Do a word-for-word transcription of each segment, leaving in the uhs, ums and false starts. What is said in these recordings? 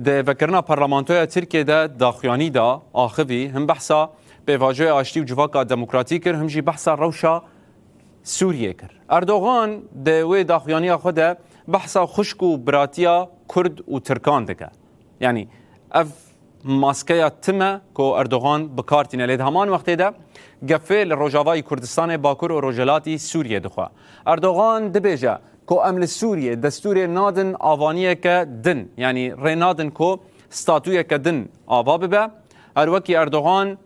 Di vekirina parlamentoya Tirkiyê de daxuyanî da axivî him behsa pêvajoya aştî û civaka demokratî kir, him jî behsa rewşa Sûriyê kir. Erdogan di wê daxuyaniya xwe de behsa xwişk û biratiya Kurd û Tirkan dike. Yanî ev maskeya tim e ku Erdogan bi kar tîne. Lê di heman wextê de gefê li Rojavayî Kurdistanê, Bakur û Rojhilatî Sûriyê dixwe. Erdogan dibêje ku em li Sûriyê destûrê nadin avaniyeke din, yanî rê nadin ku statûyeke din ava bibe. Her wekî Erdogan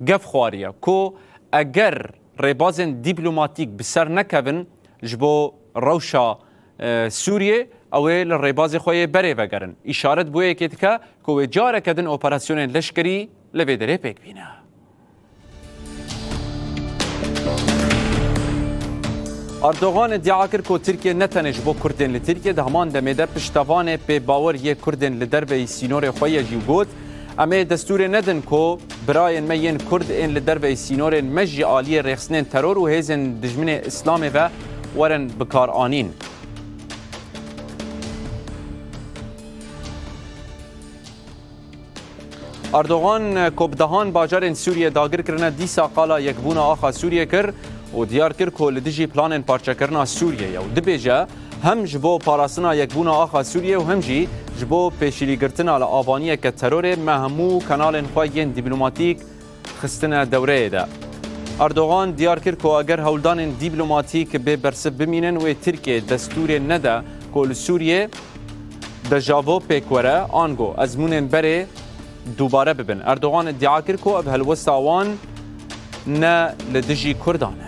gef xwariye ku eger rêbazên dîplomatîk bi ser nekevin ji bo rewşa, e, Sûriyê, ew ê li rêbazê xwe yê berê vegerin. Îşaret bi wê yekê dike ku wê careke din operasyonên leşkerî li vê derê pêk bîne. Erdogan îdia kir ku Tirkiye ne tenê ji bo Kurdên li Tirkiye, di heman demê de piştevanê pê bawer yê Kurdên li derveyî sînorê xwe ye jî û got, "Em ê destûrê nedin ku birayên me yên Kurd ên li derveyî sînorên me jî aliyê rêxistinên teror û hêzên dijminê Îslamê ve werin bikaranîn." Erdogan, ku bi dehan bajarên Sûriyê dagir kirine, dîsa qala yekbûna axa Sûriyê kir û diyar kir ku li dijî planên parçekirina Sûriyê ye û dibêje, "Hem ji bo parastina yekbûna axa Sûriyê û hem jî ji bo pêşîlîgirtina li avaniyeke terorê me hemû kanalên xwe yên dîplomatîk xistine dewreyê de." Erdogan diyar kir ku eger hewldanên dîplomatîk bê bersiv bimînin, wê Tirkiye destûrê nede ku li Sûriyê dejavo pêk were, ango ezmûnên berê dubare bibin. Erdogan îdia kir ku ev helwesta wan ne li dijî Kurdan e.